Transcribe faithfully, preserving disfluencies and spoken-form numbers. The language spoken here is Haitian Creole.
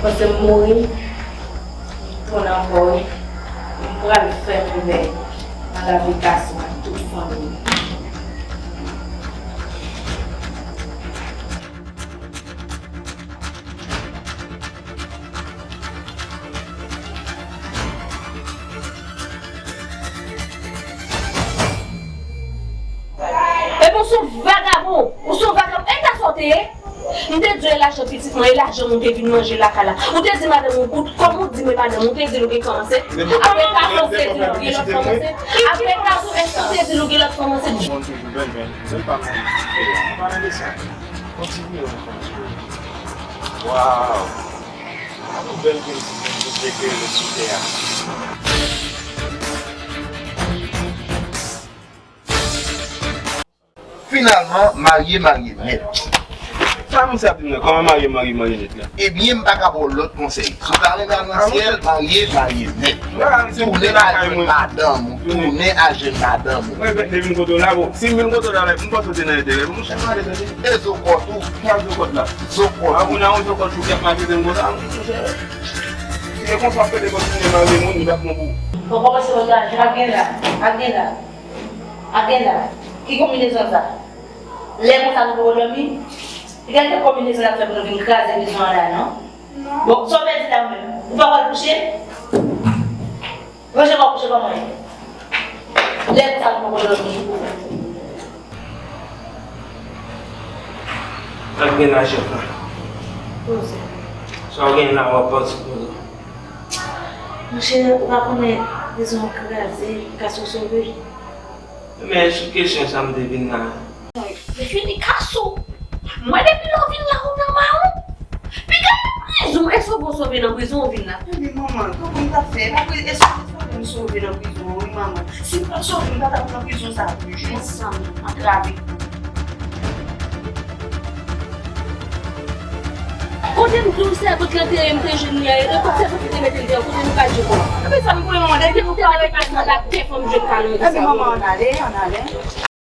Panse m mouri, m tounen ankò wi. M pral fè mèvèy nan lavi Kasou ak tout fanmi l. Epi w se yon vagabon, ou se yon vagabon, e ta sa w te ye? M te di w e lajan pitit mwen, e lajan nou te vin manje lakay la. Ou te di madanm ou, ou, kòman ou di men madanm ou, ou te di l ou gen fanm ansent? Apre Kasou, ou te di l ou gen lòt fanm ansent? Apre Kasou, èske ou te di l ou gen lòt fanm ansent? Bon, toujou bèl, bèl. Sèl pa mwen. Pale de sa. Kontinye, kontinye. Waw. Yon bèl peyizan ki te kreye sou tè a. Finalman, marye, marye nèt. Sa misye ap di m nan? Kòman marye, marye, marye nèt la? Ebyen, m pa ka ba w lòt konsèy. Si w ta renmen al nan syèl, marye, marye nèt. Tounen al jwenn madanm ou, tounen al jwenn madanm ou. Mwen, depi m kote w la, bon, si m vin kote w la, m panse w te nan enterè pou mwen, chèf malè tande. E zokòt ou? Ki ak zokòt la? Zokòt. A, ou nan yon zokòt ou k ap maltrete m konsa? Se konsa w pede kontinye marye moun, li p ap bon pou ou. Bon, kòmanse wè gade, ak gen la, ak gen la, ak gen la. Ki konbinezon sa? Lè konsa nou poko dòmi? Gade ki konbinezon n ap fè pou nou vin kraze prizon an la, non? Bon, sa w pèdi la ou menm? Ou pa pral kouche? Ranje kò w kouche kòman ye? Lè konsa nou poko dòmi. Ak gen la chèf la. Poze. Sa w gen la w ap pati poze. Monchè, ou pa konnen prizon an kraze, Kasou sove. Men sou kesyon sa m te vin la. Li fini Kasou. Mwen depi lè w vin la ou nan mawon. Piga prizon, èske w bon sove nan prizon ou vin la? Wi manman, kòman m t ap fè? Eske w te sove m sove nan prizon an, wi manman. Si m pa t sove, m pa t ap nan prizon sa toujou. Men sa m antrave. Kote m di w sèvant lan te ye, m te jwenn li a, e kot sèvant li te mete l deyò, kote nou ka jwenn li? Epi sa m konnen manman, depi nou parèt nan la tè fanm jwenn kalori sa. Epi manman, ann ale, ann ale.